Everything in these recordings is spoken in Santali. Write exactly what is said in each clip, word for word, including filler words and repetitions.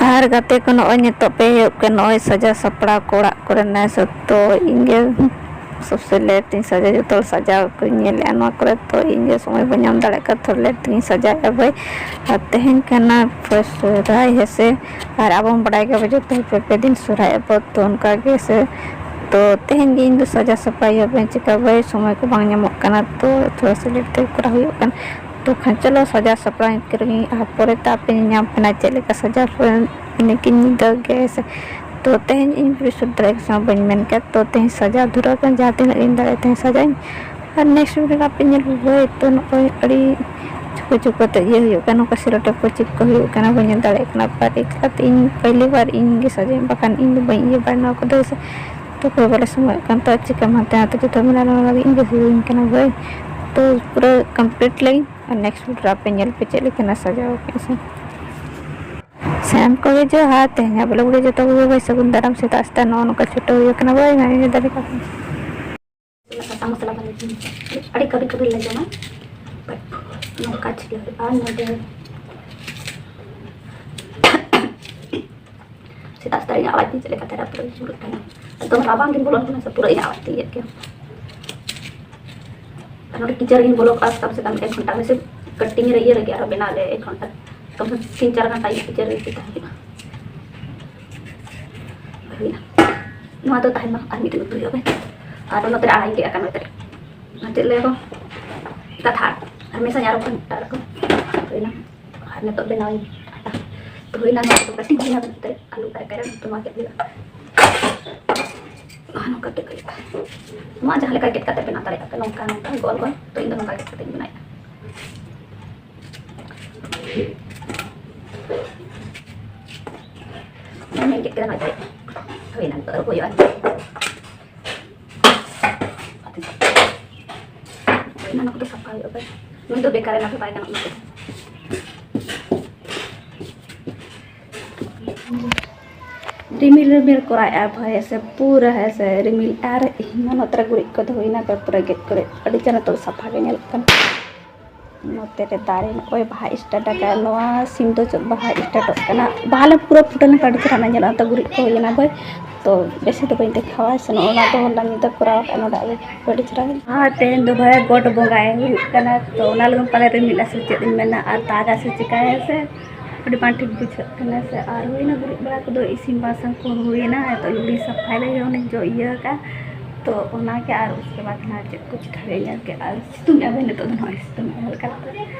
ᱟᱨ ᱜᱟᱛᱮ ᱠᱚ, ᱱᱚᱜᱼᱚᱭ ᱱᱤᱛᱚᱜ ᱯᱮ ᱦᱩᱭᱩᱜ ᱠᱟᱱᱟ, ᱱᱚᱜᱼᱚᱭ ᱥᱟᱡᱟᱣ ᱥᱟᱯᱲᱟᱣ ᱠᱚ ᱚᱲᱟᱜ ᱠᱚᱨᱮᱱᱟᱜ ᱥᱚᱠᱛᱚ ᱤᱧ ᱜᱮ ᱥᱚᱵᱥᱮ ᱞᱮᱴ ᱤᱧ ᱥᱟᱡᱟᱣ, ᱡᱚᱛᱚ ᱦᱚᱲ ᱥᱟᱡᱟᱣ ᱠᱚᱧ ᱧᱮᱞᱮᱫᱼᱟ ᱱᱚᱣᱟ ᱠᱚᱨᱮ, ᱛᱚ ᱤᱧ ᱜᱮ ᱥᱚᱢᱚᱭ ᱵᱟᱹᱧ ᱧᱟᱢ ᱫᱟᱲᱮᱭᱟᱜ ᱠᱟᱱᱟ, ᱛᱷᱚᱲᱟ ᱞᱮᱴ ᱛᱮᱜᱤᱧ ᱥᱟᱡᱟᱣᱮᱫᱼᱟ ᱵᱷᱟᱹᱭ᱾ ᱟᱨ ᱛᱮᱦᱮᱧ ᱠᱟᱱᱟ ᱯᱷᱟᱥᱴ ᱥᱚᱦᱨᱟᱭ, ᱦᱮᱸ ᱥᱮ, ᱟᱨ ᱟᱵᱚ ᱵᱚᱱ ᱵᱟᱲᱟᱭ ᱜᱮᱭᱟ ᱡᱚᱛᱚ ᱦᱚᱲ ᱯᱮ ᱯᱮ ᱫᱤᱱ ᱥᱚᱦᱨᱟᱭ ᱟᱵᱚ, ᱛᱚ ᱚᱱᱠᱟ ᱜᱮ ᱥᱮ, ᱛᱚ ᱛᱮᱦᱮᱧ ᱜᱮ ᱤᱧ ᱫᱚ ᱥᱟᱡᱟᱣ ᱥᱟᱯᱲᱟᱣ ᱦᱩᱭᱩᱜᱼᱟ ᱵᱷᱟᱹᱭ, ᱪᱮᱠᱟ ᱵᱷᱟᱹᱭ ᱥᱚᱢᱚᱭ ᱠᱚ ᱵᱟᱝ ᱧᱟᱢᱚᱜ ᱠᱟᱱᱟ, ᱛᱚ ᱛᱷᱚᱲᱟ ᱥᱟ ᱞᱮᱴ ᱛᱮ ᱠᱚᱨᱟᱣ ᱦᱩᱭᱩᱜ ᱠᱟᱱᱟ᱾ ᱛᱚ ᱠᱷᱟᱱ ᱪᱚᱞᱚ ᱥᱟᱡᱟᱣ ᱥᱟᱯᱲᱟᱣ ᱤᱧ ᱠᱟᱹᱨᱤᱧ, ᱟᱨ ᱯᱚᱨᱮ ᱛᱮ ᱟᱯᱮ ᱧᱟᱢ ᱯᱮ ᱱᱟ ᱪᱮᱫ ᱞᱮᱠᱟ ᱥᱟᱡᱟᱣ ᱯᱚᱨᱮ ᱤᱱᱟᱹ ᱠᱤᱱ ᱧᱤᱫᱟᱹ ᱜᱮ ᱥᱮ᱾ ᱛᱚ ᱛᱮᱦᱮᱧ ᱤᱧ ᱯᱩᱨᱟᱹ ᱥᱩᱴ ᱫᱟᱲᱮᱭᱟᱜ ᱠᱟᱱᱟ ᱵᱟᱹᱧ ᱢᱮᱱ ᱠᱮᱫ, ᱛᱚ ᱛᱮᱦᱮᱧ ᱥᱟᱡᱟᱣ ᱫᱷᱩᱨᱟᱹᱣ ᱠᱟᱱ, ᱡᱟᱦᱟᱸ ᱛᱤᱱᱟᱹᱜ ᱤᱧ ᱫᱟᱲᱮᱭᱟᱜᱼᱟ ᱛᱮᱦᱮᱧ ᱥᱟᱡᱟᱣ ᱤᱧ᱾ ᱟᱨ ᱱᱮᱠᱥᱴ ᱵᱷᱤᱰᱤᱭᱳ ᱨᱮ ᱟᱯᱮ ᱧᱮᱞ ᱯᱮ ᱵᱷᱟᱹᱭ᱾ ᱛᱚ ᱱᱚᱜᱼᱚᱭ ᱟᱹᱰᱤ ᱪᱷᱩᱠᱟᱹ ᱪᱷᱩᱠᱟᱹ ᱛᱮ ᱤᱭᱟᱹ ᱦᱩᱭᱩᱜ ᱠᱟᱱᱟ, ᱱᱚᱝᱠᱟ ᱥᱮᱞᱳ ᱴᱮᱯ ᱠᱚ ᱪᱮᱫ ᱠᱚ ᱦᱩᱭᱩᱜ ᱠᱟᱱᱟ ᱵᱟᱹᱧ ᱧᱮᱞ ᱫᱟᱲᱮᱭᱟᱜ ᱠᱟᱱᱟ, ᱵᱟᱨ ᱮᱠᱞᱟ ᱛᱮ ᱤᱧ ᱯᱟᱹᱦᱞᱤ ᱵᱟᱨ ᱤᱧ ᱜᱮ ᱥᱟᱡᱟᱣ ᱤᱧ, ᱵᱟᱠᱷᱟᱱ ᱤᱧ ᱫᱚ ᱵᱟᱹᱧ ᱤᱭᱟᱹ ᱵᱟᱲᱟ ᱱᱚᱣᱟ ᱠᱚᱫᱚ ᱥᱮ᱾ ᱛᱚ ᱚᱠᱚᱭ ᱵᱟᱞᱮ ᱥᱚᱢᱚᱭᱚᱜ ᱠᱟᱱ, ᱛᱚ ᱪᱤᱠᱟᱹᱢ ᱦᱟᱱᱛᱮ ᱱᱟᱛᱮ ᱡᱚᱛᱚ ᱢᱮᱱᱟᱜ ᱨᱮᱦᱚᱸ ᱤᱧ ᱜᱮ ᱦᱩᱭᱩᱧ ᱠᱟᱱᱟ ᱵᱷᱟᱹᱭ᱾ ᱛᱚ ᱯᱩᱨᱟᱹ ᱠᱚᱢᱯᱞᱤᱴ ᱞᱟᱹᱜᱤᱫ ᱟᱨ ᱱᱮᱠᱥᱴ ᱵᱷᱤᱰᱤᱭᱳ ᱨᱮ ᱟᱯᱮ ᱧᱮᱞ ᱯᱮ ᱪᱮᱫ ᱞᱮᱠᱟᱱᱟ ᱥᱟᱡᱟᱣ ᱠᱟᱱᱟ ᱥᱮ᱾ ᱥᱟᱱᱟᱢ ᱠᱚᱜᱮ ᱡᱚᱦᱟᱨ, ᱛᱮᱦᱮᱧᱟᱜ ᱵᱞᱚᱜ ᱨᱮ ᱡᱚᱛᱚ ᱠᱚᱜᱮ ᱵᱷᱟᱹᱭ ᱥᱟᱹᱜᱩᱱ ᱫᱟᱨᱟᱢ᱾ ᱥᱮᱛᱟᱜ ᱥᱮᱛᱟᱜ ᱱᱚᱜᱼᱚ ᱱᱚᱝᱠᱟ ᱪᱷᱩᱴᱟᱹᱣ ᱦᱩᱭ ᱟᱠᱟᱱᱟ ᱵᱷᱟᱹᱭ, ᱢᱮᱱ ᱫᱟᱲᱮ ᱠᱟᱜ ᱠᱟᱱᱟ᱾ ᱥᱟᱥᱟᱝ ᱢᱚᱥᱞᱟ ᱵᱟᱞᱮ ᱡᱤᱞ ᱟᱹᱰᱤ ᱠᱟᱹᱵᱤ ᱠᱟᱹᱵᱤ ᱞᱮ ᱡᱚᱢᱟ, but ᱱᱚᱝᱠᱟ ᱪᱷᱤᱞᱟᱹ ᱦᱩᱭᱩᱜᱼᱟ ᱱᱚᱰᱮ᱾ ᱥᱮᱛᱟᱜ ᱥᱮᱛᱟᱜ ᱤᱧᱟᱹᱜ ᱟᱣᱟᱡᱽ ᱛᱤᱧ ᱪᱮᱫ ᱞᱮᱠᱟ ᱛᱟᱨᱟ ᱯᱩᱨᱟᱹ ᱡᱩᱞᱩᱜ ᱠᱟᱱᱟ᱾ ᱮᱠᱫᱚᱢ ᱨᱟᱵᱟᱝ ᱫᱤᱱ ᱵᱚᱞᱚᱱ ᱠᱟᱱᱟ ᱥᱮ ᱯᱩᱨᱟᱹ ᱤᱧᱟᱹᱜ ᱟᱣᱟᱡᱽ ᱛᱤᱧ ᱤᱭᱟᱹᱜ ᱠᱟᱱᱟ᱾ ᱟᱨ ᱱᱚᱰᱮ ᱠᱤᱪᱟᱹᱨ ᱨᱤᱧ ᱵᱚᱞᱚ ᱠᱚᱜᱼᱟ ᱠᱚᱢ ᱥᱮ ᱠᱚᱢ ᱮᱠ ᱜᱷᱚᱱᱴᱟ ᱢᱮ ᱥᱮ ᱠᱟᱴᱤᱝ ᱨᱮ ᱤᱭᱟᱹ ᱨᱮᱜᱮ ᱟᱨᱦᱚᱸ ᱵᱮᱱᱟᱣ ᱨᱮ ᱮᱠ ᱜᱷᱚᱱᱴᱟ ᱠᱚᱢ ᱥᱮ ᱛᱤᱱ ᱪᱟᱨ ᱜᱷᱚᱱᱴᱟ ᱤᱧᱟᱹᱜ ᱠᱤᱪᱟᱹᱨ ᱨᱮ ᱛᱟᱦᱮᱸ ᱦᱩᱭᱩᱜᱼᱟ᱾ ᱦᱩᱭᱱᱟ᱾ ᱱᱚᱣᱟ ᱫᱚ ᱛᱟᱦᱮᱱ ᱢᱟ ᱟᱨ ᱢᱤᱫᱴᱮᱱ ᱩᱛᱩ ᱦᱩᱭᱩᱜᱼᱟ ᱵᱷᱟᱹᱭ᱾ ᱟᱨ ᱱᱚᱛᱮ ᱨᱮ ᱟᱲᱟᱜ ᱤᱧ ᱜᱮᱫ ᱟᱠᱟᱫ ᱱᱚᱛᱮ ᱨᱮ᱾ ᱟᱨ ᱪᱮᱫ ᱞᱟᱹᱭᱟᱠᱚ? ᱠᱟᱛᱷᱟ ᱟᱨ ᱢᱮᱥᱟᱧ ᱟᱨᱚ ᱠᱷᱚᱱ ᱟᱨᱚ ᱠᱷᱚᱱ᱾ ᱦᱩᱭᱱᱟ᱾ ᱟᱨ ᱱᱤᱛᱚᱜ ᱵᱮᱱᱟᱣ ᱤᱧ ᱟᱴᱟ᱾ ᱛᱚ ᱦᱩᱭᱱᱟ ᱱᱚᱣᱟ ᱠᱚᱫᱚ ᱠᱟᱹᱴᱤᱡ ᱦᱩᱭᱱᱟ ᱱᱚᱛᱮ ᱨᱮ ᱟᱹᱞᱩ ᱛᱟᱨᱠᱟᱨᱤ ᱱᱚᱛᱮ ᱱᱚᱣᱟ ᱜᱮᱫ ᱦᱩᱭᱩᱜᱼᱟ᱾ ᱟᱨ ᱱᱚᱝᱠᱟ ᱜᱮᱫ ᱦᱩᱭᱩᱜᱼᱟ᱾ ᱱᱚᱣᱟ ᱡᱟᱦᱟᱸ ᱞᱮᱠᱟ ᱜᱮᱫ ᱠᱟᱛᱮ ᱵᱮᱱᱟᱣ ᱫᱟᱲᱮᱭᱟᱜᱼᱟ ᱯᱮ, ᱱᱚᱝᱠᱟ ᱱᱚᱝᱠᱟ ᱜᱳᱞ ᱜᱳᱞ᱾ ᱛᱚ ᱤᱧ ᱫᱚ ᱱᱚᱝᱠᱟ ᱜᱮᱫ ᱠᱟᱛᱮᱧ ᱵᱮᱱᱟᱣᱮᱫᱼᱟ᱾ ᱱᱚᱣᱟ ᱜᱮᱫ ᱠᱟᱛᱮ ᱱᱚᱝᱠᱟ ᱦᱩᱭᱱᱟ, ᱱᱤᱛᱚᱜ ᱟᱹᱨᱩᱵ ᱦᱩᱭᱩᱜᱼᱟ᱾ ᱦᱩᱭᱱᱟ, ᱱᱚᱣᱟ ᱠᱚᱫᱚ ᱥᱟᱯᱷᱟ ᱦᱩᱭᱩᱜᱼᱟ ᱵᱷᱟᱹᱭ᱾ ᱱᱩᱭ ᱫᱚ ᱵᱮᱠᱟᱨ ᱮᱱᱟ, ᱵᱟᱭ ᱜᱟᱱᱚᱜ ᱱᱩᱭ ᱫᱚ᱾ ᱨᱤᱢᱤᱞ ᱨᱤᱢᱤᱞ ᱠᱚᱨᱟᱣᱮᱫᱼᱟ ᱵᱷᱟᱹᱭ, ᱦᱮᱸ ᱥᱮ ᱯᱩᱨᱟᱹ, ᱦᱮᱸ ᱥᱮ ᱨᱤᱢᱤᱞ᱾ ᱟᱨ ᱤᱧ ᱢᱟ ᱱᱚᱛᱮ ᱨᱮ ᱜᱩᱨᱤᱡ ᱠᱚ ᱫᱚᱦᱚᱭᱮᱱᱟ, ᱛᱟᱨᱯᱚᱨᱮ ᱜᱮᱫ ᱠᱚᱨᱮ ᱟᱹᱰᱤ ᱪᱮᱦᱨᱟ ᱱᱤᱛᱚᱜ ᱥᱟᱯᱷᱟ ᱜᱮ ᱧᱮᱞᱚᱜ ᱠᱟᱱᱟ᱾ ᱱᱚᱛᱮ ᱨᱮ ᱫᱟᱨᱮ ᱱᱚᱜᱼᱚᱭ ᱵᱟᱦᱟ start ᱟᱠᱟᱱ, ᱱᱚᱣᱟ ᱥᱤᱧ ᱫᱚ ᱪᱮᱫ ᱵᱟᱦᱟ start ᱚᱜ ᱠᱟᱱᱟ, ᱵᱟᱦᱟ ᱞᱮ ᱯᱩᱨᱟᱹ ᱯᱷᱩᱴᱟᱹᱣ ᱞᱮᱱᱠᱷᱟᱱ ᱟᱹᱰᱤ ᱪᱮᱦᱨᱟ ᱧᱮᱞᱚᱜᱼᱟ᱾ ᱛᱚ ᱜᱩᱨᱤᱡ ᱠᱚ ᱦᱩᱭᱮᱱᱟ ᱵᱷᱟᱹᱭ, ᱛᱚ ᱵᱮᱥᱤ ᱫᱚ ᱵᱟᱹᱧ ᱫᱮᱠᱷᱟᱣᱟ ᱥᱮ᱾ ᱱᱚᱜᱼᱚ ᱱᱚᱣᱟ ᱫᱚ ᱦᱚᱞᱟ ᱧᱤᱫᱟᱹ ᱠᱚᱨᱟᱣ ᱟᱠᱟᱫ ᱱᱚᱰᱮ ᱟᱹᱰᱤ ᱪᱮᱦᱨᱟ᱾ ᱟᱨ ᱛᱮᱦᱮᱧ ᱫᱚ ᱵᱷᱟᱹᱭ ᱜᱚᱴ ᱵᱚᱸᱜᱟᱭ ᱦᱩᱭᱩᱜ ᱠᱟᱱᱟ, ᱛᱚ ᱚᱱᱟ ᱞᱟᱹᱜᱤᱫ ᱯᱟᱞᱮ ᱨᱤᱢᱤᱞ ᱟᱥᱮ ᱪᱮᱫ ᱤᱧ ᱢᱮᱱᱟ, ᱟᱨ ᱫᱟᱜᱟ ᱥᱮ ᱪᱤᱠᱟᱹᱭᱟ ᱥᱮ ᱟᱹᱰᱤ ᱵᱟᱝ ᱴᱷᱤᱠ ᱵᱩᱡᱷᱟᱹᱜ ᱠᱟᱱᱟ ᱥᱮ᱾ ᱟᱨ ᱦᱩᱭᱱᱟ ᱜᱩᱨᱤᱡ ᱵᱟᱲᱟ ᱠᱚᱫᱚ, ᱤᱥᱤᱱ ᱵᱟᱥᱟᱝ ᱠᱚ ᱦᱩᱭᱮᱱᱟ, ᱱᱤᱛᱚᱜ ᱞᱩᱜᱽᱲᱤ ᱥᱟᱯᱷᱟᱭ ᱞᱟᱹᱜᱤᱫ ᱚᱱᱮᱧ ᱡᱚᱜ ᱤᱭᱟᱹ ᱟᱠᱟᱫ, ᱛᱚ ᱚᱱᱟᱜᱮ᱾ ᱟᱨ ᱩᱥᱠᱮ ᱵᱟᱫ ᱱᱟᱦᱟᱜ ᱪᱮᱫ ᱠᱚ ᱪᱤᱠᱟᱹᱭᱟ ᱧᱮᱞ ᱠᱮᱫ, ᱟᱨ ᱥᱤᱛᱩᱝ ᱮᱫᱟ ᱱᱤᱛᱚᱜ ᱫᱚ ᱱᱚᱜᱼᱚᱭ ᱥᱤᱛᱩᱝ ᱮᱫᱟ ᱦᱟᱞᱠᱟ ᱦᱟᱞᱠᱟ,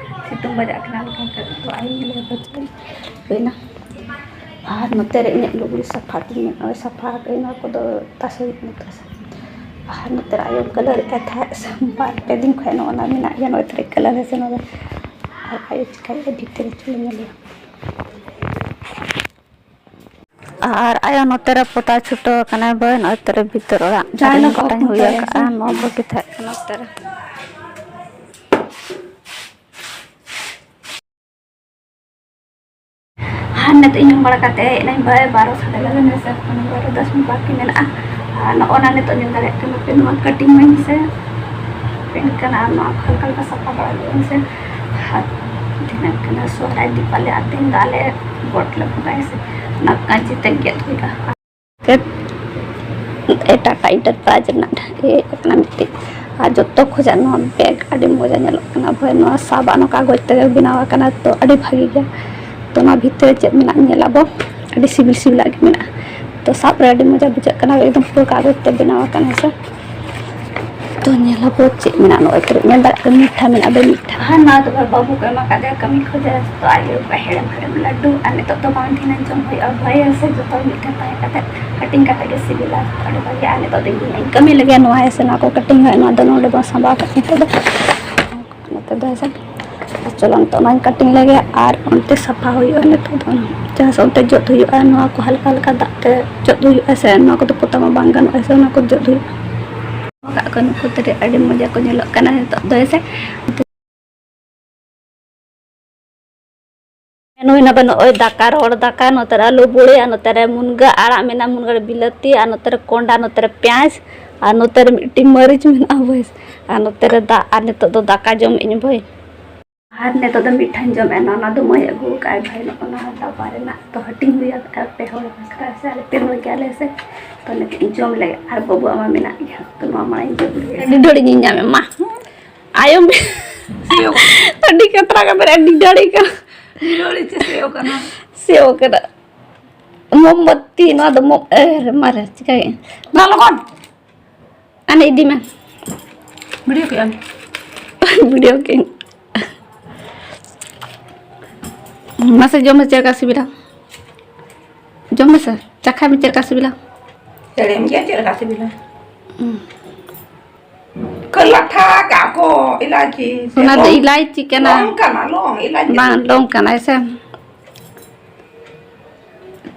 ᱥᱤᱛᱩᱝ ᱵᱟᱡᱟᱜ ᱠᱟᱱᱟ ᱦᱟᱞᱠᱟ ᱦᱟᱞᱠᱟ, ᱛᱚ ᱟᱨᱤᱧ ᱧᱮᱞ ᱦᱩᱭᱱᱟ᱾ ᱟᱨ ᱱᱚᱛᱮ ᱨᱮ ᱤᱧᱟᱹᱜ ᱞᱩᱜᱽᱲᱤ ᱥᱟᱯᱷᱟ ᱛᱤᱧ ᱢᱮᱱᱟᱜᱼᱟ, ᱥᱟᱯᱷᱟ ᱟᱠᱟᱫᱟᱹᱧ, ᱱᱚᱣᱟ ᱠᱚᱫᱚ ᱛᱟᱥᱮ ᱦᱩᱭᱩᱜ ᱠᱟᱱᱟ, ᱛᱟᱥᱮ᱾ ᱟᱨ ᱱᱚᱛᱮ ᱨᱮ ᱟᱭᱳ ᱠᱟᱞᱟᱨ ᱮᱫ ᱛᱟᱦᱮᱸᱫ ᱥᱮ, ᱵᱟᱨ ᱯᱮ ᱫᱤᱱ ᱠᱷᱚᱱ ᱱᱚᱜᱼᱚ ᱱᱟ ᱢᱮᱱᱟᱜ ᱜᱮᱭᱟ, ᱱᱚᱜᱼᱚᱭ ᱛᱟᱨᱤᱠ ᱠᱟᱞᱟᱨ ᱦᱮᱸ ᱥᱮ ᱱᱚᱣᱟ ᱫᱚ᱾ ᱟᱨ ᱟᱭᱳ ᱪᱤᱠᱟᱹᱭᱮᱫᱼᱟ ᱵᱷᱤᱛᱤᱨ ᱨᱮ, ᱪᱚᱞᱚ ᱧᱮᱞᱮᱭᱟ᱾ ᱟᱨ ᱟᱭᱳ ᱱᱚᱛᱮ ᱨᱮ ᱯᱚᱛᱟᱣ ᱪᱷᱩᱴᱟᱹᱣ ᱟᱠᱟᱱᱟᱭ ᱵᱟᱹᱭ, ᱱᱚᱛᱮ ᱨᱮ ᱵᱷᱤᱛᱟᱹᱨ ᱚᱲᱟᱜ ᱡᱟᱦᱟᱸ ᱫᱟᱨᱮ ᱞᱮᱠᱟ ᱜᱚᱴᱟᱧ ᱚᱠᱚᱭ ᱦᱩᱭ ᱠᱚ ᱟᱠᱟᱫᱼᱟ, ᱮᱥᱮ? ᱱᱚᱣᱟ ᱵᱟᱹᱠᱤ ᱛᱟᱦᱮᱸ ᱠᱟᱱᱟ ᱱᱚᱛᱮ ᱨᱮ᱾ ᱟᱨ ᱱᱤᱛᱚᱜ ᱤᱧ ᱡᱚᱢ ᱵᱟᱲᱟ ᱠᱟᱛᱮ ᱦᱮᱡ ᱮᱱᱟᱹᱧ ᱵᱟᱹᱭ ᱵᱟᱨᱚ ᱥᱟᱲᱮ ᱮᱜᱟᱨᱚ ᱢᱮᱱᱟᱜᱼᱟ, ᱥᱮ ᱯᱚᱱᱮ ᱵᱟᱨᱚ, ᱫᱚᱥ ᱢᱤᱱᱤᱴ ᱵᱟᱹᱠᱤ ᱢᱮᱱᱟᱜᱼᱟ᱾ ᱟᱨ ᱱᱚᱜᱼᱚ ᱱᱟ ᱱᱤᱛᱚᱜ ᱧᱮᱞ ᱫᱟᱲᱮᱭᱟᱜ ᱠᱟᱱᱟ ᱯᱮ, ᱱᱚᱣᱟ ᱠᱟᱹᱴᱤᱝ ᱢᱟᱹᱧ ᱥᱮ ᱯᱮᱱᱴ ᱠᱟᱱᱟ, ᱟᱨ ᱱᱚᱣᱟ ᱠᱚ ᱦᱟᱞᱠᱟ ᱦᱟᱞᱠᱟ ᱥᱟᱯᱷᱟ ᱵᱟᱲᱟ ᱞᱮᱫᱟᱹᱧ ᱥᱮ᱾ ᱟᱨ ᱛᱤᱱᱟᱹᱜ ᱠᱟᱱᱟ ᱥᱚᱦᱨᱟᱭ ᱫᱤᱯᱟᱞᱤ, ᱟᱨ ᱛᱮᱦᱮᱧ ᱫᱚ ᱟᱞᱮ ᱜᱚᱴ ᱞᱮ ᱵᱚᱸᱜᱟᱭᱟ ᱥᱮ, ᱚᱱᱟ ᱠᱟᱹᱧᱪᱤ ᱛᱮ ᱜᱮᱫ ᱦᱩᱭᱩᱜᱼᱟ᱾ ᱮᱴᱟᱜ ᱮᱴᱟᱜ ᱮᱱᱴᱟᱨᱯᱨᱟᱭᱤᱡᱽ ᱨᱮᱱᱟᱜ ᱰᱷᱟᱹᱠᱱᱤ ᱦᱮᱡ ᱟᱠᱟᱱᱟ ᱢᱤᱫᱴᱤᱡ᱾ ᱟᱨ ᱡᱚᱛᱚ ᱠᱷᱚᱡᱟᱜ ᱱᱚᱣᱟ ᱵᱮᱜᱽ ᱟᱹᱰᱤ ᱢᱚᱡᱟ ᱧᱮᱞᱚᱜ ᱠᱟᱱᱟ ᱵᱷᱟᱹᱭ, ᱱᱚᱣᱟ ᱥᱟᱵᱟᱜ ᱱᱚᱣᱟ ᱠᱟᱜᱚᱡᱽ ᱛᱮᱜᱮ ᱵᱮᱱᱟᱣ ᱟᱠᱟᱱᱟ, ᱛᱚ ᱟᱹᱰᱤ ᱵᱷᱟᱹᱜᱤ ᱜᱮᱭᱟ᱾ ᱛᱚ ᱱᱚᱣᱟ ᱵᱷᱤᱛᱨᱤ ᱨᱮ ᱪᱮᱫ ᱢᱮᱱᱟᱜ ᱧᱮᱞ ᱟᱵᱚ, ᱟᱹᱰᱤ ᱥᱤᱵᱤᱞ ᱥᱤᱵᱤᱞᱟᱜ ᱜᱮ ᱢᱮᱱᱟᱜᱼᱟ᱾ ᱛᱚ ᱥᱟᱵ ᱨᱮ ᱟᱹᱰᱤ ᱢᱚᱡᱟ ᱵᱩᱡᱷᱟᱹᱜ ᱠᱟᱱᱟ, ᱮᱠᱫᱚᱢ ᱯᱩᱨᱟᱹ ᱠᱟᱜᱚᱡᱽ ᱛᱮ ᱵᱮᱱᱟᱣ ᱟᱠᱟᱱᱟ ᱦᱮᱸ ᱥᱮ᱾ ᱛᱚ ᱧᱮᱞ ᱟᱵᱚ ᱪᱮᱫ ᱢᱮᱱᱟᱜᱼᱟ, ᱱᱚᱜᱼᱚᱭ ᱛᱚ ᱧᱮᱞ ᱫᱟᱲᱮᱭᱟᱜ ᱠᱟᱱᱟ, ᱢᱤᱴᱷᱟ ᱢᱮᱱᱟᱜᱼᱟ ᱵᱷᱟᱹᱭ, ᱢᱤᱴᱷᱟ᱾ ᱟᱨ ᱱᱚᱣᱟ ᱫᱚ ᱵᱷᱟᱹᱭ ᱵᱟᱹᱵᱩ ᱠᱚ ᱮᱢᱟ ᱠᱟᱫᱮᱭᱟ ᱠᱟᱹᱢᱤ ᱠᱷᱚᱡᱟ, ᱛᱚ ᱟᱡ ᱟᱭᱳ ᱠᱚ ᱦᱮᱲᱮᱢ ᱦᱮᱲᱮᱢ ᱞᱟᱹᱰᱩ, ᱟᱨ ᱱᱤᱛᱚᱜ ᱫᱚ ᱵᱟᱝ ᱛᱟᱦᱮᱱᱟ, ᱡᱚᱢ ᱦᱩᱭᱩᱜᱼᱟ ᱵᱷᱟᱹᱭ ᱦᱮᱸ ᱥᱮ, ᱡᱚᱛᱚ ᱦᱚᱲ ᱢᱤᱫ ᱴᱷᱮᱱ ᱛᱟᱦᱮᱸ ᱠᱟᱛᱮ ᱦᱟᱹᱴᱤᱧ ᱠᱟᱛᱮ ᱜᱮ ᱥᱤᱵᱤᱞᱟ, ᱟᱹᱰᱤ ᱵᱷᱟᱹᱜᱤ᱾ ᱟᱨ ᱱᱤᱛᱚᱜ ᱫᱚ ᱤᱧ ᱠᱟᱹᱢᱤ ᱞᱟᱹᱜᱤᱫ ᱱᱚᱣᱟ ᱦᱮᱸ ᱥᱮ, ᱱᱚᱣᱟ ᱠᱚ ᱠᱟᱹᱴᱤᱝ ᱦᱩᱭᱩᱜᱼᱟ, ᱱᱚᱣᱟ ᱫᱚ ᱱᱚᱰᱮ ᱵᱚᱱ ᱥᱟᱢᱵᱟᱣ ᱠᱟᱜ ᱱᱤᱛᱚᱜ ᱫᱚ᱾ ᱱᱚᱛᱮ ᱫᱚ ᱦᱮᱸ ᱥᱮ, ᱟᱨ ᱪᱚᱞᱚ ᱱᱤᱛᱚᱜ ᱱᱚᱣᱟᱧ ᱠᱟᱹᱴᱤᱝ ᱞᱮᱜᱮ ᱟᱨ ᱚᱱᱛᱮ ᱥᱟᱯᱷᱟ ᱦᱩᱭᱩᱜᱼᱟ ᱱᱤᱛᱚᱜ ᱫᱚ᱾ ᱡᱟᱦᱟᱸ ᱥᱮᱫ ᱚᱱᱛᱮ ᱡᱚᱫ ᱦᱩᱭᱩᱜᱼᱟ, ᱱᱚᱣᱟ ᱠᱚ ᱦᱟᱞᱠᱟ ᱦᱟᱞᱠᱟ ᱫᱟᱜ ᱛᱮ ᱡᱚᱫ ᱦᱩᱭᱩᱜᱼᱟ ᱥᱮ, ᱱᱚᱣᱟ ᱠᱚᱫᱚ ᱯᱚᱛᱟᱣ ᱢᱟ ᱵᱟᱝ ᱜᱟᱱᱚᱜᱼᱟ ᱥᱮ, ᱚᱱᱟ ᱠᱚ ᱡᱚᱫ ᱦᱩᱭᱩᱜᱼᱟ᱾ ᱠᱟᱜ ᱠᱚ ᱱᱩᱠᱩ ᱛᱤᱱᱟᱹᱜ ᱟᱹᱰᱤ ᱢᱚᱡᱟ ᱠᱚ ᱧᱮᱞᱚᱜ ᱠᱟᱱᱟ ᱱᱤᱛᱚᱜ ᱫᱚ ᱦᱮᱸ ᱥᱮ᱾ ᱱᱩᱭ ᱱᱚᱰᱮ ᱱᱚᱜᱼᱚᱭ ᱫᱟᱠᱟ, ᱨᱚᱦᱚᱲ ᱫᱟᱠᱟ, ᱱᱚᱛᱮ ᱨᱮ ᱟᱹᱞᱩ ᱵᱩᱲᱤ, ᱟᱨ ᱱᱚᱛᱮ ᱨᱮ ᱢᱩᱱᱜᱟᱹ ᱟᱲᱟᱜ ᱢᱮᱱᱟᱜᱼᱟ, ᱢᱩᱱᱜᱟᱹ ᱟᱲᱟᱜ ᱵᱤᱞᱟᱹᱛᱤ, ᱟᱨ ᱱᱚᱛᱮ ᱨᱮ ᱠᱚᱸᱰᱟ, ᱱᱚᱛᱮ ᱨᱮ ᱯᱮᱸᱭᱟᱡᱽ, ᱟᱨ ᱱᱚᱛᱮ ᱨᱮ ᱢᱤᱫᱴᱤᱡ ᱢᱟᱹᱨᱤᱪ ᱢᱮᱱᱟᱜᱼᱟ ᱵᱷᱟᱹᱭ, ᱟᱨ ᱱᱚᱛᱮ ᱨᱮ ᱫᱟᱜ, ᱟᱨ ᱱᱤᱛᱚᱜ ᱫᱚ ᱫᱟᱠᱟ ᱡᱚᱢᱮᱫ ᱟᱹᱧ ᱵᱷᱟᱹᱭ᱾ ᱟᱨ ᱱᱤᱛᱚᱜ ᱫᱚ ᱢᱤᱫ ᱴᱷᱟᱝ ᱡᱚᱢ ᱮᱱᱟ, ᱚᱱᱟ ᱫᱚ ᱢᱟᱹᱭ ᱟᱹᱜᱩ ᱟᱠᱟᱫ ᱟᱭ ᱵᱷᱟᱹᱭ, ᱱᱚᱜᱼᱚ ᱱᱟ ᱰᱟᱵᱟ ᱨᱮᱱᱟᱜ ᱫᱚ ᱦᱟᱹᱴᱤᱧ ᱦᱩᱭ ᱟᱠᱟᱫᱼᱟ ᱯᱮ ᱦᱚᱲ ᱵᱟᱠᱷᱨᱟ ᱥᱮ, ᱟᱞᱮ ᱯᱮ ᱦᱚᱲ ᱜᱮᱭᱟᱞᱮ ᱥᱮ, ᱛᱚ ᱱᱤᱛᱚᱜ ᱡᱚᱢ ᱞᱮ ᱟᱨ ᱵᱟᱹᱵᱩ ᱟᱢᱟ ᱢᱮᱱᱟᱜ ᱜᱮᱭᱟ, ᱛᱚ ᱱᱚᱣᱟ ᱢᱟᱲᱟᱝ ᱡᱚᱢ ᱞᱮ᱾ ᱟᱹᱰᱤ ᱰᱷᱮᱨ ᱜᱤᱧ ᱧᱟᱢᱮᱫ ᱢᱟ, ᱟᱭᱳ ᱢᱮ᱾ ᱥᱮᱣ᱾ ᱟᱹᱰᱤ ᱠᱟᱛᱨᱟ ᱠᱟᱛᱨᱟ, ᱟᱹᱰᱤ ᱰᱷᱮᱨ ᱠᱟᱱᱟ᱾ ᱟᱹᱰᱤ ᱰᱷᱮᱨ ᱪᱮ ᱥᱮᱣ ᱠᱟᱱᱟ᱾ ᱥᱮᱣ ᱠᱟᱱᱟ᱾ ᱢᱳᱢᱵᱟᱛᱤ, ᱱᱚᱣᱟ ᱫᱚ ᱢᱳᱢ-, ᱮ, ᱢᱟᱨᱮ, ᱪᱤᱠᱟᱹᱭᱮᱫ? ᱢᱟ ᱞᱚᱜᱚᱱ᱾ ᱟᱱᱮ ᱤᱫᱤ ᱢᱮ᱾ ᱵᱷᱤᱰᱤᱭᱳ ᱠᱮᱜ ᱟᱢ? ᱵᱷᱤᱰᱤᱭᱳ ᱠᱮᱜ ᱟᱹᱧ᱾ ᱢᱟᱥᱮ ᱡᱚᱢ ᱢᱮ, ᱪᱮᱫ ᱞᱮᱠᱟ ᱥᱤᱵᱤᱞᱟ? ᱡᱚᱢ ᱢᱮᱥᱮ, ᱪᱟᱠᱷᱟᱭ ᱢᱮ, ᱪᱮᱫ ᱞᱮᱠᱟ ᱥᱤᱵᱤᱞᱟ? ᱦᱮᱲᱮᱢ ᱜᱮᱭᱟ, ᱪᱮᱫ ᱞᱮᱠᱟ ᱥᱤᱵᱤᱞᱟ? ᱦᱩᱸ᱾ ᱠᱚ ᱞᱟᱴᱷᱟ ᱠᱟᱜ ᱠᱚ, ᱤᱞᱟᱭᱪᱤ ᱥᱮ ᱚᱱᱟ ᱫᱚ ᱞᱚᱝ? ᱤᱞᱟᱭᱪᱤ ᱠᱟᱱᱟ᱾ ᱞᱚᱝ ᱠᱟᱱᱟ, ᱞᱚᱝ, ᱤᱞᱟᱭᱪᱤ᱾ ᱵᱟᱝ, ᱞᱚᱝ ᱠᱟᱱᱟ, ᱥᱮ?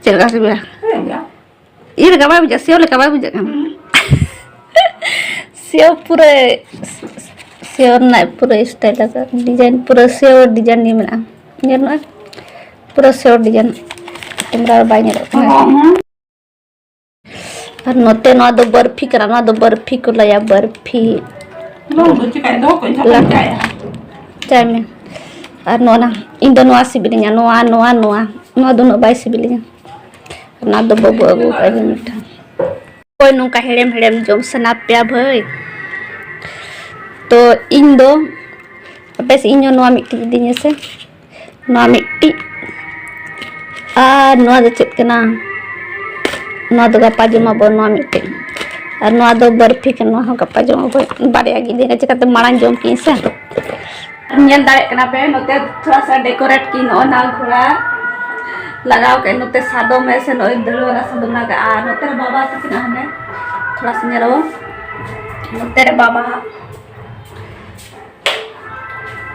ᱪᱮᱫ ᱞᱮᱠᱟ ᱥᱤᱵᱤᱞᱟ? ᱦᱮᱲᱮᱢ ᱜᱮᱭᱟ᱾ ᱤᱭᱟᱹ ᱞᱮᱠᱟ ᱵᱟᱭ ᱵᱩᱡᱷᱟᱹᱜᱼᱟ, ᱥᱮᱣ ᱞᱮᱠᱟ ᱵᱟᱭ ᱵᱩᱡᱷᱟᱹᱜ ᱠᱟᱱᱟ᱾ ᱦᱩᱸ᱾ ᱥᱮᱣ ᱯᱩᱨᱟᱹ, ᱥᱮᱣ ᱨᱮᱱᱟᱜ ᱯᱩᱨᱟᱹ style ᱟᱠᱟᱫ, design ᱯᱩᱨᱟᱹ ᱥᱮᱣ design ᱜᱮ ᱢᱮᱱᱟᱜᱼᱟ᱾ ᱧᱮᱞ ᱢᱮ, ᱯᱩᱨᱟᱹ ᱥᱮᱣ design᱾ camera ᱨᱮ ᱵᱟᱭ ᱧᱮᱞᱚᱜ ᱠᱟᱱᱟ᱾ ᱦᱚᱸ, ᱦᱚᱸ᱾ ᱟᱨ ᱱᱚᱛᱮ ᱱᱚᱣᱟ ᱫᱚ ᱵᱟᱨᱯᱷᱤ ᱠᱟᱱᱟ, ᱱᱚᱣᱟ ᱫᱚ ᱵᱟᱨᱯᱷᱤ ᱠᱚ ᱞᱟᱹᱭᱟ, ᱵᱟᱨᱯᱷᱤ᱾ ᱞᱚᱝ ᱫᱚ ᱪᱤᱠᱟᱹᱭ ᱫᱚᱦᱚ ᱠᱟᱜ ᱤᱧ, ᱞᱟᱴᱷᱟ᱾ ᱪᱟᱭᱟ᱾ ᱪᱟᱭ ᱢᱮ᱾ ᱟᱨ ᱱᱚᱣᱟ ᱱᱟ, ᱤᱧ ᱫᱚ ᱱᱚᱣᱟ ᱥᱤᱵᱤᱞᱤᱧᱟ, ᱱᱚᱣᱟ, ᱱᱚᱣᱟ, ᱱᱚᱣᱟ᱾ ᱱᱚᱣᱟ ᱫᱚ ᱩᱱᱟᱹᱜ ᱵᱟᱭ ᱥᱤᱵᱤᱞᱤᱧᱟ᱾ ᱚᱱᱟ ᱫᱚ ᱵᱟᱹᱵᱩ ᱟᱹᱜᱩ ᱟᱠᱟᱫ ᱜᱮ ᱢᱤᱫᱴᱟᱝ᱾ ᱚᱠᱚᱭ ᱱᱚᱝᱠᱟ ᱦᱮᱲᱮᱢ ᱦᱮᱲᱮᱢ ᱡᱚᱢ ᱥᱟᱱᱟ ᱯᱮᱭᱟ ᱵᱷᱟᱹᱭ? ᱛᱚ ᱤᱧ ᱫᱚ, ᱵᱮᱥ, ᱤᱧ ᱦᱚᱸ ᱱᱚᱣᱟ ᱢᱤᱫᱴᱤᱡ ᱤᱫᱤᱧ ᱢᱮᱥᱮ᱾ ᱱᱚᱣᱟ ᱢᱤᱫᱴᱤᱡ᱾ ᱟᱨ ᱱᱚᱣᱟ ᱫᱚ ᱪᱮᱫ ᱠᱟᱱᱟ? ᱱᱚᱣᱟ ᱫᱚ ᱜᱟᱯᱟ ᱡᱚᱢᱟᱵᱚᱱ, ᱱᱚᱣᱟ ᱢᱤᱫᱴᱤᱡ᱾ ᱟᱨ ᱱᱚᱣᱟ ᱫᱚ ᱵᱟᱨᱯᱷᱤ ᱠᱟᱱᱟ, ᱱᱚᱣᱟ ᱦᱚᱸ ᱜᱟᱯᱟ ᱡᱚᱢᱟᱵᱚᱱ᱾ ᱵᱟᱨᱭᱟ ᱜᱮ ᱤᱫᱤᱭᱮᱱᱟ, ᱪᱤᱠᱟᱹᱛᱮ ᱢᱟᱲᱟᱝ ᱡᱚᱢ ᱠᱤᱱ ᱥᱮ᱾ ᱧᱮᱞ ᱫᱟᱲᱮᱭᱟᱜ ᱠᱟᱱᱟ ᱯᱮ, ᱱᱚᱛᱮ ᱛᱷᱚᱲᱟ ᱥᱟ decorate ᱠᱤ ᱱᱚᱜᱼᱚ ᱱᱟ ᱜᱷᱚᱲᱟ ᱞᱟᱜᱟᱣ ᱠᱮᱫ, ᱱᱚᱛᱮ ᱥᱟᱫᱚᱢ ᱮ ᱥᱮ ᱱᱚᱜᱼᱚᱭ ᱫᱟᱹᱲ ᱣᱟᱞᱟ ᱥᱟᱫᱚᱢ ᱞᱟᱜᱟᱜᱼᱟ᱾ ᱟᱨ ᱱᱚᱛᱮ ᱨᱮ ᱵᱟᱵᱟ ᱛᱟᱹᱠᱤᱱ ᱦᱟᱱᱮ ᱛᱷᱚᱲᱟ ᱥᱟ ᱧᱮᱞᱚᱜ, ᱱᱚᱛᱮ ᱨᱮ ᱵᱟᱵᱟ,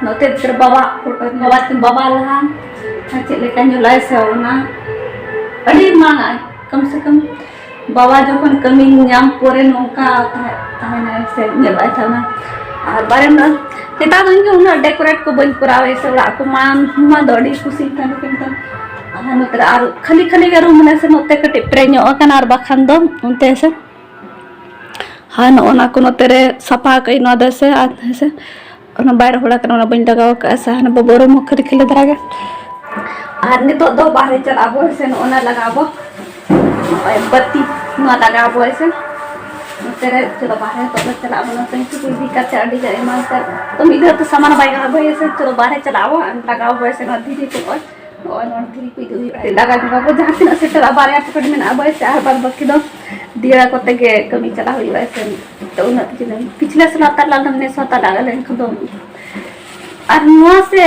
ᱱᱚᱛᱮ ᱨᱮ ᱵᱟᱵᱟ, ᱵᱟᱵᱟ, ᱵᱟᱵᱟ ᱞᱟᱦᱟ ᱪᱮᱫ ᱞᱮᱠᱟ ᱧᱮᱞᱚᱜᱼᱟᱭ ᱥᱮ ᱚᱱᱟ ᱟᱹᱰᱤ ᱢᱟᱨᱟᱝ ᱟᱭ, ᱠᱚᱢ ᱥᱮ ᱠᱚᱢ ᱵᱟᱵᱟ ᱡᱚᱠᱷᱚᱱ ᱠᱟᱹᱢᱤ ᱧᱟᱢ ᱯᱚᱨᱮ ᱱᱚᱝᱠᱟ ᱛᱟᱦᱮᱸ, ᱛᱟᱦᱮᱱᱟᱭ ᱥᱮ ᱧᱮᱞᱚᱜ ᱟᱭ ᱛᱟᱦᱮᱱᱟ᱾ ᱟᱨ ᱵᱟᱨᱮ ᱢᱟ ᱱᱮᱛᱟᱨ ᱫᱚ ᱤᱧ ᱫᱚ ᱩᱱᱟᱹᱜ decorate ᱠᱚ ᱵᱟᱹᱧ ᱠᱚᱨᱟᱣᱟ ᱥᱮ ᱚᱲᱟᱜ ᱠᱚ ᱢᱟ, ᱢᱟ ᱫᱚ ᱟᱹᱰᱤ ᱠᱩᱥᱤᱧ ᱛᱟᱦᱮᱱᱟ ᱠᱤᱱᱛᱩ ᱟᱨ ᱱᱚᱛᱮ ᱨᱮ ᱟᱨ ᱠᱷᱟᱹᱞᱤ ᱠᱷᱟᱹᱞᱤ ᱜᱮ room ᱢᱮᱱᱟᱜᱼᱟ ᱥᱮ ᱱᱚᱛᱮ ᱠᱟᱹᱴᱤᱡ ᱯᱮᱨᱮᱡ ᱧᱚᱜ ᱟᱠᱟᱱᱟ ᱟᱨ ᱵᱟᱠᱷᱟᱱ ᱫᱚ ᱚᱱᱛᱮ ᱥᱮ ᱦᱳᱭ, ᱱᱚᱜᱼᱚ ᱱᱟ ᱠᱚ ᱱᱚᱛᱮ ᱨᱮ ᱥᱟᱯᱷᱟ ᱠᱟᱜ ᱟᱹᱧ ᱱᱚᱣᱟ ᱫᱚ ᱥᱮ, ᱟᱨ ᱦᱮᱸ ᱥᱮ, ᱚᱱᱟ ᱵᱟᱭ ᱨᱚᱦᱚᱲ ᱟᱠᱟᱱᱟ, ᱚᱱᱟ ᱵᱟᱹᱧ ᱞᱟᱜᱟᱣ ᱟᱠᱟᱫᱼᱟ ᱥᱮ, ᱦᱟᱱᱟ ᱵᱟᱵᱩ ᱟᱨᱚ ᱢᱩᱠᱷᱟᱹᱨᱤ ᱠᱷᱤᱞᱟᱹ ᱫᱷᱟᱨᱟ ᱜᱮ᱾ ᱟᱨ ᱱᱤᱛᱚᱜ ᱫᱚ ᱵᱟᱦᱨᱮ ᱪᱟᱞᱟᱜ ᱟᱵᱚ ᱥᱮ, ᱱᱚᱜᱼᱚ ᱱᱟ ᱞᱟᱜᱟᱣ ᱟᱵᱚ, ᱱᱚᱜᱼᱚᱭ ᱵᱟᱹᱛᱤ ᱱᱚᱣᱟ ᱞᱟᱜᱟᱣ ᱟᱵᱚ ᱥᱮ᱾ ᱱᱚᱛᱮ ᱨᱮ ᱪᱚᱞᱚ ᱵᱟᱦᱨᱮ ᱱᱤᱛᱚᱜ ᱫᱚ ᱪᱟᱞᱟᱜ ᱟᱵᱚ, ᱱᱚᱛᱮ ᱠᱚ ᱤᱫᱤ ᱠᱟᱛᱮ ᱟᱹᱰᱤ ᱜᱟᱱ ᱮᱢᱟᱱ ᱛᱮ᱾ ᱛᱚ ᱢᱤᱫ ᱫᱷᱟᱣ ᱛᱮ ᱥᱟᱢᱟᱱ ᱵᱟᱭ ᱜᱟᱱᱚᱜᱼᱟ ᱵᱷᱟᱹᱭ ᱥᱮ, ᱪᱚᱞᱚ ᱵᱟᱦᱨᱮ ᱪᱟᱞᱟᱜ ᱟᱵᱚ, ᱞᱟᱜᱟᱣ ᱟᱵᱚ ᱥᱮ ᱱᱚᱣᱟ ᱫᱷᱤᱨᱤ ᱠᱚ᱾ ᱱᱚᱜᱼᱚᱭ ᱱᱚᱣᱟ ᱫᱷᱤᱨᱤ ᱠᱚ ᱤᱫᱤ ᱦᱩᱭᱩᱜᱼᱟ, ᱫᱟᱜᱟ ᱡᱚᱜᱟ ᱠᱚ ᱡᱟᱦᱟᱸ ᱛᱤᱱᱟᱹᱜ ᱥᱮᱴᱮᱨᱚᱜᱼᱟ, ᱵᱟᱨᱭᱟ ᱯᱚᱠᱮᱴ ᱢᱮᱱᱟᱜᱼᱟ ᱵᱷᱟᱹᱭ ᱥᱮ, ᱟᱨ ᱵᱟᱫ ᱵᱟᱹᱠᱤ ᱫᱚ ᱫᱤᱭᱟᱲᱟ ᱠᱚᱛᱮ ᱜᱮ ᱠᱟᱹᱢᱤ ᱪᱟᱞᱟᱣ ᱦᱩᱭᱩᱜᱼᱟ ᱥᱮ᱾ ᱛᱚ ᱩᱱᱟᱹᱜ ᱡᱤᱞᱤᱧ ᱯᱤᱪᱷᱞᱮ ᱥᱟᱞᱟ ᱛᱟᱨ ᱞᱟᱜᱟ, ᱱᱮᱥ ᱦᱚᱸ ᱛᱟᱨ ᱞᱟᱜᱟ ᱞᱮᱱᱠᱷᱟᱱ ᱫᱚ᱾ ᱟᱨ ᱱᱚᱣᱟ ᱥᱮ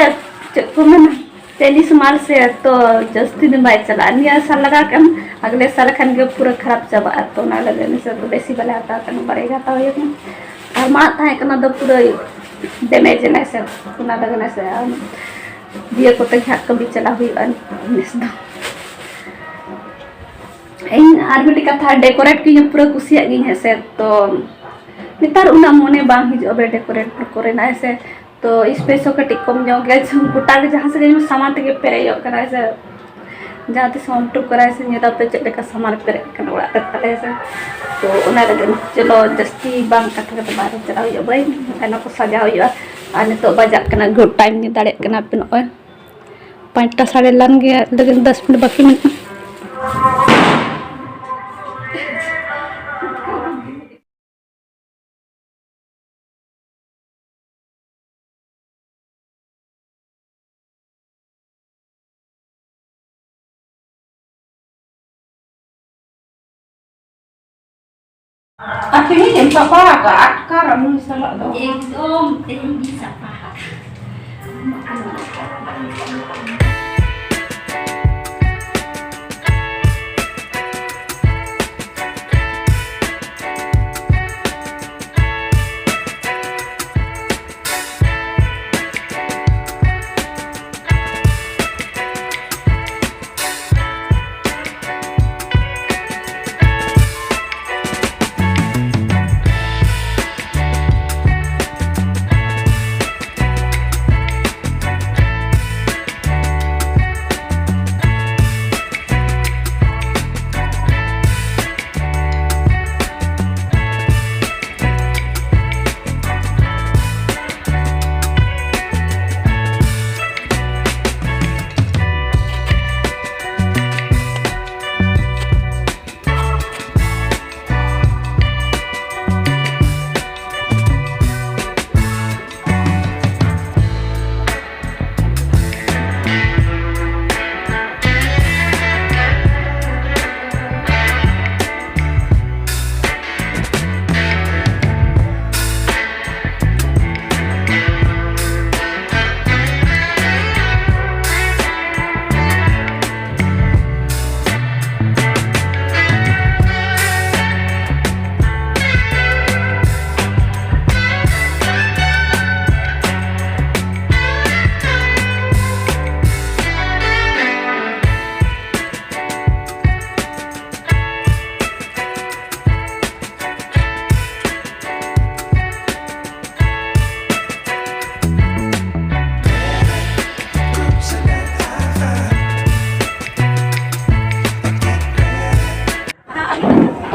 ᱪᱮᱫ ᱠᱚ ᱢᱮᱱᱟ, ᱛᱮᱞᱤᱥ ᱢᱟᱞ ᱥᱮ ᱛᱚ ᱡᱟᱹᱥᱛᱤ ᱫᱤᱱ ᱵᱟᱭ ᱪᱟᱞᱟᱜᱼᱟ᱾ ᱱᱤᱭᱟᱹ ᱥᱟᱞ ᱞᱟᱜᱟᱣ ᱠᱮᱫ ᱟᱢ, ᱟᱜᱞᱮ ᱥᱟᱞ ᱠᱷᱟᱱ ᱜᱮ ᱯᱩᱨᱟᱹ ᱠᱷᱟᱨᱟᱯ ᱪᱟᱵᱟᱜᱼᱟ᱾ ᱛᱚ ᱚᱱᱟ ᱞᱟᱹᱜᱤᱫ ᱱᱤᱥᱟᱹ ᱫᱚ ᱵᱮᱥᱤ ᱵᱟᱞᱮ ᱦᱟᱛᱟᱣ ᱠᱟᱱᱟ, ᱵᱟᱨᱭᱟ ᱜᱮ ᱦᱟᱛᱟᱣ ᱦᱩᱭ ᱟᱠᱟᱱᱟ᱾ ᱟᱨ ᱢᱟᱜ ᱛᱟᱦᱮᱸ ᱠᱟᱱᱟ ᱫᱚ ᱯᱩᱨᱟᱹ damage ᱮᱱᱟ ᱥᱮ, ᱚᱱᱟ ᱞᱟᱹᱜᱤᱫ ᱱᱤᱥᱟᱹ ᱟᱨ ᱫᱤᱭᱮ ᱠᱚᱛᱮ ᱜᱮ ᱦᱟᱸᱜ ᱠᱟᱹᱢᱤ ᱪᱟᱞᱟᱣ ᱦᱩᱭᱩᱜᱼᱟ ᱱᱮᱥ ᱫᱚ᱾ ᱤᱧ ᱟᱨ ᱢᱤᱫᱴᱤᱡ ᱠᱟᱛᱷᱟ, decorate ᱠᱚ ᱤᱧ ᱯᱩᱨᱟᱹ ᱠᱩᱥᱤᱭᱟᱜ ᱜᱤᱭᱟᱹᱧ ᱦᱮᱸ ᱥᱮ᱾ ᱛᱚ ᱱᱮᱛᱟᱨ ᱩᱱᱟᱹᱜ ᱢᱚᱱᱮ ᱵᱟᱝ ᱦᱤᱡᱩᱜᱼᱟ ᱵᱮ decorate ᱠᱚᱨᱮᱱᱟᱜ ᱦᱮᱸ ᱥᱮ᱾ ᱛᱚ space ᱦᱚᱸ ᱠᱟᱹᱴᱤᱡ ᱠᱚᱢ ᱧᱚᱜ ᱜᱮᱭᱟ, ᱜᱚᱴᱟ ᱜᱮ ᱡᱟᱦᱟᱸ ᱥᱮᱫ ᱜᱮ ᱥᱟᱢᱟᱱ ᱛᱮᱜᱮ ᱯᱮᱨᱮᱡᱚᱜ ᱠᱟᱱᱟ ᱦᱮᱸ ᱥᱮ᱾ ᱡᱟᱦᱟᱸ ᱛᱤᱥ ᱦᱚᱸ ᱩᱢᱴᱩ ᱠᱚᱨᱟᱭ ᱥᱮ, ᱧᱮᱞ ᱟᱯᱮ ᱪᱮᱫ ᱞᱮᱠᱟ ᱥᱟᱢᱟᱱ ᱯᱮᱨᱮᱡ ᱠᱟᱱᱟ ᱚᱲᱟᱜ ᱨᱮ ᱛᱟᱞᱮ ᱦᱮᱸ ᱥᱮ᱾ ᱛᱚ ᱚᱱᱟ ᱞᱟᱹᱜᱤᱫ ᱪᱚᱞᱚ ᱡᱟᱹᱥᱛᱤ ᱵᱟᱝ ᱠᱟᱛᱷᱟ ᱠᱟᱛᱮ ᱵᱟᱦᱨᱮ ᱪᱟᱞᱟᱣ ᱦᱩᱭᱩᱜᱼᱟ ᱵᱟᱹᱭ, ᱚᱱᱟ ᱠᱚ ᱥᱟᱡᱟᱣ ᱦᱩᱭᱩᱜᱼᱟ᱾ ᱟᱨ ᱱᱤᱛᱚᱜ ᱵᱟᱡᱟᱜ ᱠᱟᱱᱟ good time, ᱧᱮᱞ ᱫᱟᱲᱮᱭᱟᱜ ᱠᱟᱱᱟ ᱯᱮ ᱱᱚᱜᱼᱚᱭ ᱯᱟᱸᱪᱴᱟ ᱥᱟᱲᱮ ᱞᱟᱱ ᱜᱮ, ᱞᱟᱹᱜᱤᱫ ᱫᱚᱥ ᱢᱤᱱᱤᱴ ᱵᱟᱹᱠᱤ ᱢᱮᱱᱟᱜᱼᱟ᱾ ᱟᱨ ᱛᱮᱦᱮᱧ ᱮᱢ ᱥᱟᱯᱷᱟ ᱟᱠᱟᱫ ᱟᱴᱠᱟᱨ ᱱᱩᱭ ᱥᱟᱞᱟᱜ ᱫᱚ᱾ ᱮᱠᱫᱚᱢ ᱛᱮᱦᱮᱧ ᱜᱮ ᱥᱟᱯᱷᱟ ᱟᱠᱟᱫ᱾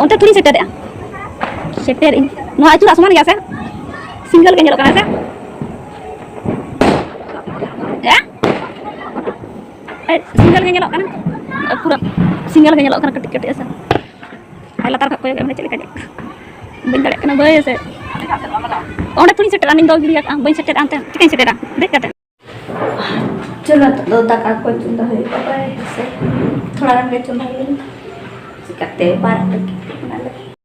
ᱱᱤᱛᱚᱜ ᱛᱷᱚᱲᱤᱧ ᱥᱮᱴᱮᱨᱮᱜᱼᱟ᱾ ᱥᱮᱴᱮᱨ ᱤᱧ᱾ ᱱᱚᱣᱟ ᱟᱹᱪᱩᱨᱟᱜ ᱥᱚᱢᱟᱱ ᱜᱮᱭᱟ ᱥᱮ? ᱥᱤᱝᱜᱮᱞ ᱜᱮ ᱧᱮᱞᱚᱜ ᱠᱟᱱᱟ ᱥᱮ? ᱦᱮᱸ? ᱮᱭ, ᱥᱤᱝᱜᱮᱞ ᱜᱮ ᱧᱮᱞᱚᱜ ᱠᱟᱱᱟ᱾ ᱯᱩᱨᱟᱹ ᱥᱤᱝᱜᱮᱞ ᱜᱮ ᱧᱮᱞᱚᱜ ᱠᱟᱱᱟ, ᱠᱟᱹᱴᱤᱡ ᱠᱟᱹᱴᱤᱡ ᱦᱮᱸ ᱥᱮ? ᱟᱨ ᱞᱟᱛᱟᱨ ᱠᱷᱚᱱ ᱠᱚᱭᱚᱜ ᱮᱢ ᱪᱮᱫ ᱞᱮᱠᱟ ᱧᱮᱞᱚᱜ ᱠᱟᱱᱟ? ᱵᱟᱹᱧ ᱫᱟᱲᱮᱭᱟᱜ ᱠᱟᱱᱟ, ᱵᱟᱹᱭ ᱥᱮ᱾ ᱚᱸᱰᱮ ᱛᱷᱚᱲᱤᱧ ᱥᱮᱴᱮᱨᱟ, ᱤᱧ ᱫᱚ ᱜᱤᱲᱤ ᱟᱠᱟᱫᱼᱟ, ᱵᱟᱹᱧ ᱥᱮᱴᱮᱨᱟ ᱚᱱᱛᱮ᱾ ᱪᱤᱠᱟᱹᱧ ᱥᱮᱴᱮᱨᱟ? ᱫᱮᱡ ᱠᱟᱛᱮ᱾ ᱪᱚᱞᱚ, ᱱᱤᱛᱚᱜ ᱫᱚ ᱫᱟᱠᱟ ᱠᱚ ᱪᱚᱸᱫᱟ ᱦᱩᱭᱩᱜᱼᱟ, ᱵᱟᱹᱭ ᱥᱮ᱾ ᱛᱷᱚᱲᱟ ᱜᱟᱱ ᱜᱮ ᱪᱚᱸᱫᱟ ᱦᱩᱭᱩᱜᱼᱟ᱾ ᱪᱤᱠᱟᱹᱛᱮ ᱵᱟᱨ ᱞᱟᱹᱜᱤᱫ ᱚᱱᱟ ᱞᱟᱹᱜᱤᱫ᱾